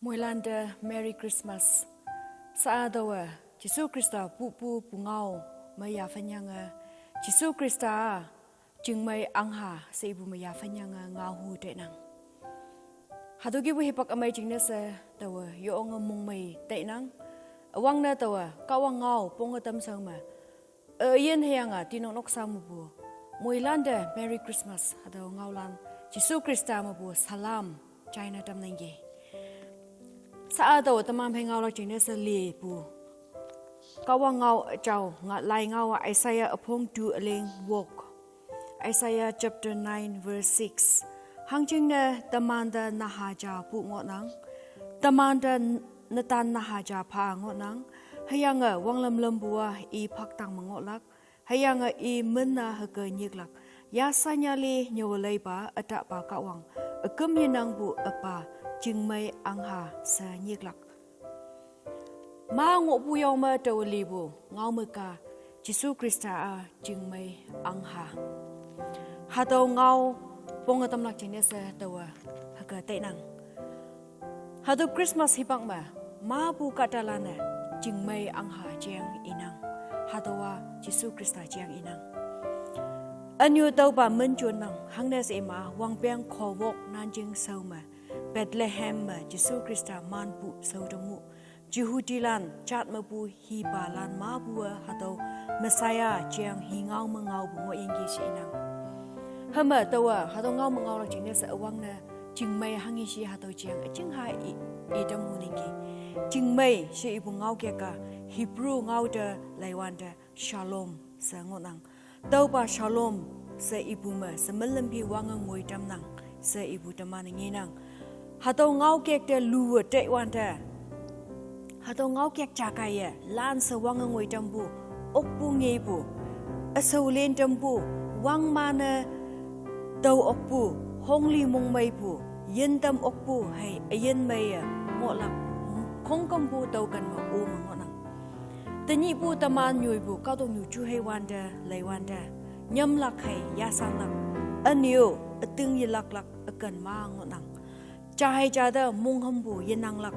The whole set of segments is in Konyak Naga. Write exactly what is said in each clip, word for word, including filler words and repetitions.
Moilan te Merry Christmas. Sa a tawa Jisu Krista pupu pungao maya fanyanga Jisu Krista a jingmei angha se ibu maya fanyanga ngao hu tenang. Hatuki bu hipak amai jingne se tawa yonga mongmei tenang. Awang na tawa kawang ngao ponga tam sang ma. Ayen heyanga tinok nok sa mapu. Moilan te Merry Christmas hatawa ngaolan Jisu Krista mapu salam china tam nangge. Sa a tawa tamam he ngaolak jingne se le pu. Kawang ngao chao nga lai ngao Isaiah apong tu aling wok. Isaiah chapter nine verse six. Hangjingne tamanta naha ja pu ngonang. Tamanta natan naha ja pha ngonang. Heyanga wanglam lambua i phaktang mangolak. Heyanga i menna heke nyiklak. Yasanya le nyawalei pa ata pa kawang. Akem yenang bu apa jingmei angha se nyiklak. Ma ngo pu yong ma tawa li bu ngao meka Jisu Krista a jingmei angha. Hatau ngao ponga tamlak jingne se tawa haka tenang. Hatau Christmas hipak ma ma pu katalana jingmei angha jiang inang. Hatawa Jisu Krista jiang inang. Anyu tau pa menchun nang hangne se ima wangpeng kowok nanjing sau ma Bethlehem ma Jisu Krista man pu sau temu. Jihudi lan chat mapu hipa lan mapua hatau Messiah jiang hi ngao mangao bu ngo yengki shi inang. Hema tawa hatau ngao mangao lak jingne se awang na jingmei hangi shi hatau jiang ajing ha i, i tam hu ningki. Jingmei shi ibu ngao keka Hebrew ngao te laiwan te shalom se ngonang. Taupa shalom se ibu me se melempi wanga ngoi tamnang se ibu teman nginang. Hatau ngao kek te luwe te wan te. Hatau ngao kek jakai ye lan se wanga ngoi tambu okpu ngebu. Asau len tambu wang mane tau okpu hongli mongmei pu yen tam okpu hei ayen mei ye ngolak kongkam bu tau kan ma o ma ngonang. Tanyi bu taman nyui bu katok nyu chu hei wante lei wante nyam lak hei yasan lak anyo ating yelak lak akan ma ngonang. Cha hei cha da mung ham bu yenang lak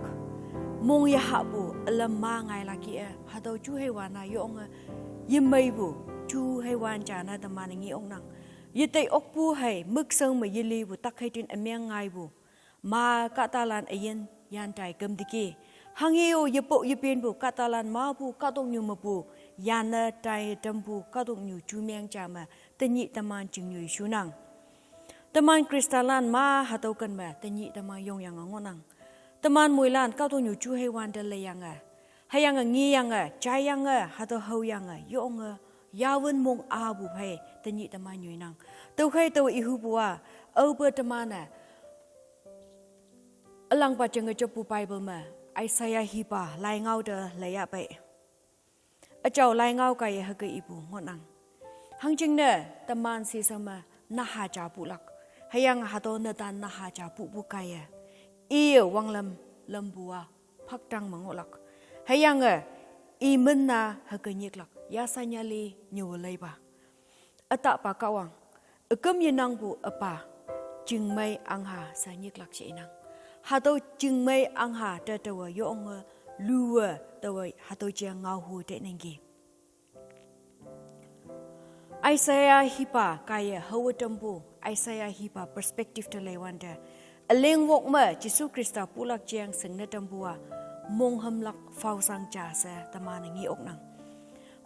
mung yaha bu alam ma ngai lak ye hatau chu hei wana yong a yemei bu chu hei wan cha na taman ngi ong nang. Yetei okpu hei muksang ma yeli bu tak hei tin amyang ngai bu. Ma katalan ayen yan tai kam diki. Hangi o yepo yepin bu katalan ma bu katong nyu ma bu yan na tai tam bu katong nyu chu myang cha ma tanyi taman ching nyu shunang. Taman Kristalan ma hatau kan ma tanyi taman yong yang ngonang. Taman muilan katong nyu chu hei wan da le yang a. Hayang a ngi yang a, chai yang a, hatau hau yang a, yong a, yawen mong a bu hei tanyi taman nyu nang. Tau hei tau ihu bu a, au ba taman a. Alang pa chang a chapu Bible ma Isaiah hipa lai ngao da laya pai. Achau lai ngao kaya haka ibu ngonang. Hangjing ne taman si sama naha cha pu lak. Hayang hatau natan naha cha pu bu kaya. Iya wanglam lambua phaktang mangolak. Hayang a i menna haka nyiklak. Yasanya li nyawalai ba. Ata pa kawang. Akem yenang bu apa. Jingmei angha sa nyiklak che inang. Hatau jingmei angha ta tawa yong a luwa tawa hatau jia ngao hu te nenggi. Isaiah hipa kaya hawa tambu. Isaiah hipa perspective ta lei wante. Aleng wok ma Jisu Krista pulak jiang seng na tambua mong hamlak fausang cha sa tamana ngi oknang.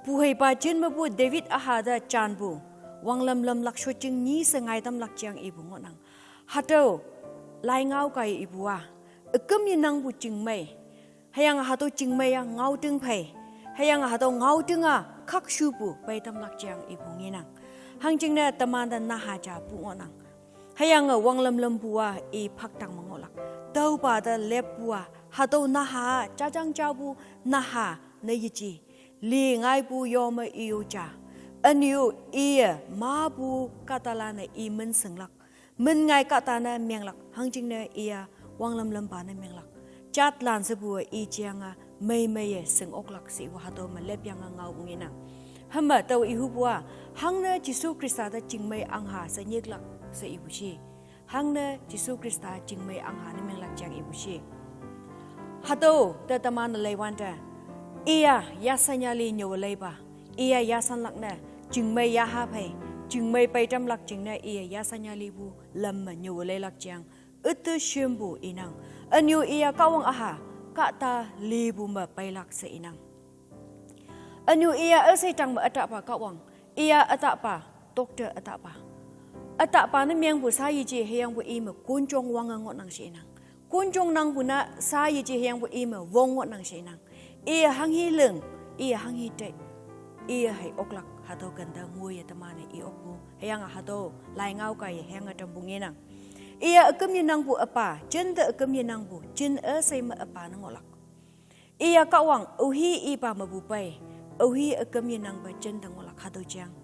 Pu hei pa jin ma bu David aha da chan bu wanglam lam lak shuching nyi sa ngai tam lak jiang ibu ngonang. Hatau lai ngao kai ibu a. Akem yenang bu jingmei. Hayang hatau jingmei a ngao ting phei. Hayang hatau ngao ting a khak shu bu pai tam lak jiang ibu nginang. Hangjing ne taman da naha cha bu ngonang. Hayang a wanglam lam bu a i phaktang mangolak. Tau pa da lep bu a. Hatau naha cha jang cha bu naha na yichi. Li ngai bu yoma i yo cha. Anyo i a ma bu katalan a i men senglak. Men ngai katana menglak. Hangjing ne i a wanglam lam ba na menglak. Chat lan se bu a i jiang a mei mei ye seng oklak si wa hatau ma lep yang a ngao bu nginang. Hama tau ihu bu a. Hang na Jisu Krista da jingmei angha sa nyiklak sa ibu shi. Hang na Jisu Krista jingmei angha na menglak jiang ibu shi. Hatüo te teman-e leiwante, iya yasan yali nyüowe leipa, iya yasan lak ne, chingmei yaha phei, chingmei peitam lak jingne iya yasan yalipu lam me nyüowe leilak jeang, üte shimpu inang. Ünyu iya Kahwang üha, kahta lipu me peilak she inang. Ünyu iya üsheitang me ütapa Kahwang, iya ütapa, doctor ütapa. Ütapa ne mengpu sa yeje hüyangpu i me konjong wange ngohnang she inang. Konjong nangpu na sa yeje hüyangpu i me wong ngohnang she inang. Iye hanghi ling, iye hanghi tei. Iye hei oklak hatüo kente ngoiye teman-e i okpu. Hüyange hatüo lai ngao kaiye hüyange tampu ngenang. Iye üküm yenangpu üpa, jinte üküm yenangpu, jin üshei me üpa ne ngohlak. Iya Kahwang, aohi ipa mepu pei, aohi üküm yenangpe jinte ngohlak hatüo jeang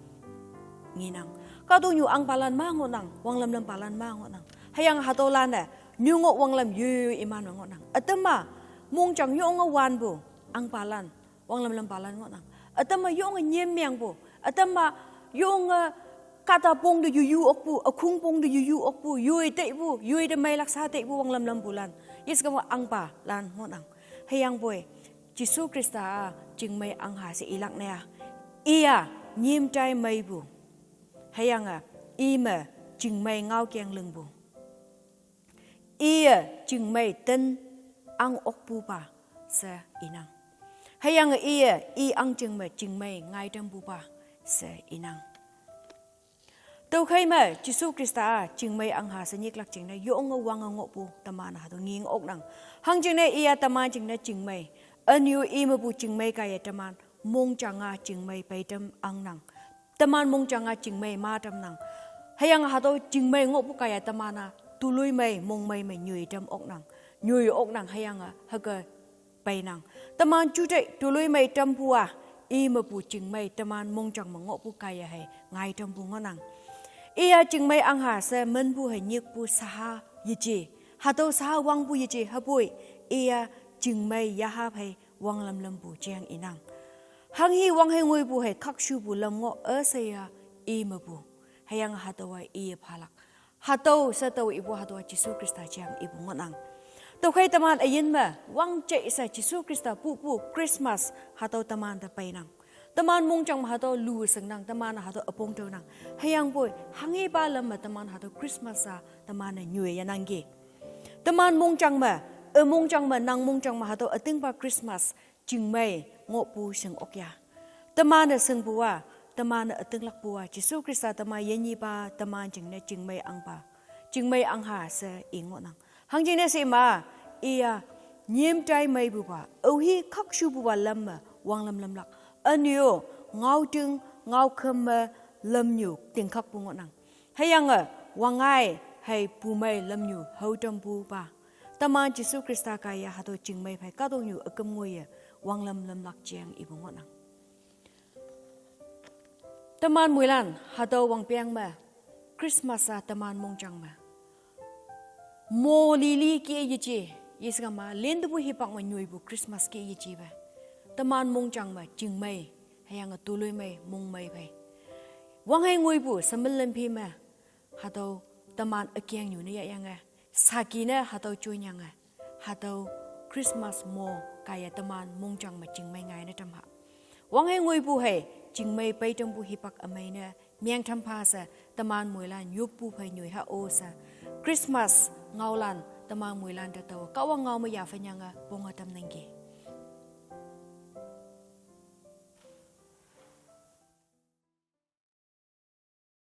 ngenang. Kahtoknyu ahngpalan ma ngohnang, wanglamlampalan ma ngohnang. Hüyange hatüolan-e, nyu ngoh wanglam yoyo iman me ngohnang. Ütam-a, mongjang yonge wanpu, ahngpalan, wanglamlampalan ngohnang. Ütam-a yonge nyim mengpu, ütam-a yonge kahta pong te yuyu okpu, ükhung pong te yuyu okpu, yoi teipu, yoi te meilak sa teipu wanglamlampulan. Yes kama ahngpalan ngohnang. Hüyangpoi, Jesu Khrista-a chingmei ahngha she ilak ne-a, iya nyim tai meipu. Hüyange i me chingmei ngaokeng lingpu. Iye chingmei ten ahng okpupa she inang. Hüyange iye i ahngjing me chingmei ngaitampupa she inang. Tüokhei me Jesu Khrista-a chingmei ahngha she nyiklak jingne yonge wange ngohpu teman hatüo nging oknang. Hangjingne iya teman jingne chingmei, ünyu i mepu chingmei kaiye teman mongjang-a chingmei peitam angnang. Teman mongjang-a chingmei matamnang. Hüyange hatüo chingmei ngohpu kaiye teman-a toloimei mongmei me nyoi tam oknang. Nyoi oknang hüyange hüke peinang. Teman juteih toloimei tampu-a, i mepu chingmei teman mongjang me ngohpu kaiye hei ngaitampu ngohnang. Iya chingmei ahngha she minpu hei nyikpu saha yeje. Hatüo saha wangpu yeje hüpoi, iya chingmei yaha phei wanglamlampu jeang inang. Hanghi wanghei ngoipu hei khakshupu lam ngoh üshei-a i mepu. Hüyange hatüowa iye phalak. Hatüo she taowe ipu hatüowa Jesu Khrista jeang ipu ngohnang. Tüokhei teman üyin me, wangjei she Jesu Khrista pupu Christmas hatüo temante peinang. Teman mongjang me hatüo lu shingnang, teman hatüo üpong tüonang. Hüyangpoi, hanghipa lam me teman hatüo Christmas-a teman-e nyoi yanangki. Teman mongjang me, ü mongjang me, nang mongjang me hatüo ütingpa Christmas chingmei ngohpu shing ok ya. Teman-e shingpu-a, teman-e ütinglakpu-a, Jesu Khrista teman yinyepa teman jingne chingmei ahngpa, chingmei ahngha she i ngohnang. Hangjingne she ima, iya nyim tai meipupa, aohi khakshupupa lam me wanglamlamlak. Ünyu ngaoting ngaokhüm me lamnyu tingkhakpu ngohnang. Hüyange wangngai hei pumei lamnyu haotampupa. Teman Jesu Khrista kaiye hatüo chingmei phei kahtoknyu üküm ngoiye wanglamlamlak jeang ipu ngohnang. Teman moilan hatüo wangpeng me, Christmas-a teman mongjang me mo lili kih yeje, yeshe kama lintepu hipak me nyoipu Christmas kih yejepe. Teman mongjang me chingmei, hüyange toloimei mongmei phei. Wanghei ngoipu shemen lemphi me, hatüo teman ükengnyu ne yahyange, saki ne hatüo jonyange, hatüo Christmas mo kaiye teman mongjang me chingmei ngaine tamha. Wanghei ngoipu hei, chingmei peitampu hipak ümei ne meng tampha she, teman moilan yoppu phei nyoi ha-o she, Christmas ngaolan teman moilan te taowe Kahwang ngao me yaphan yange ponge tamnangki.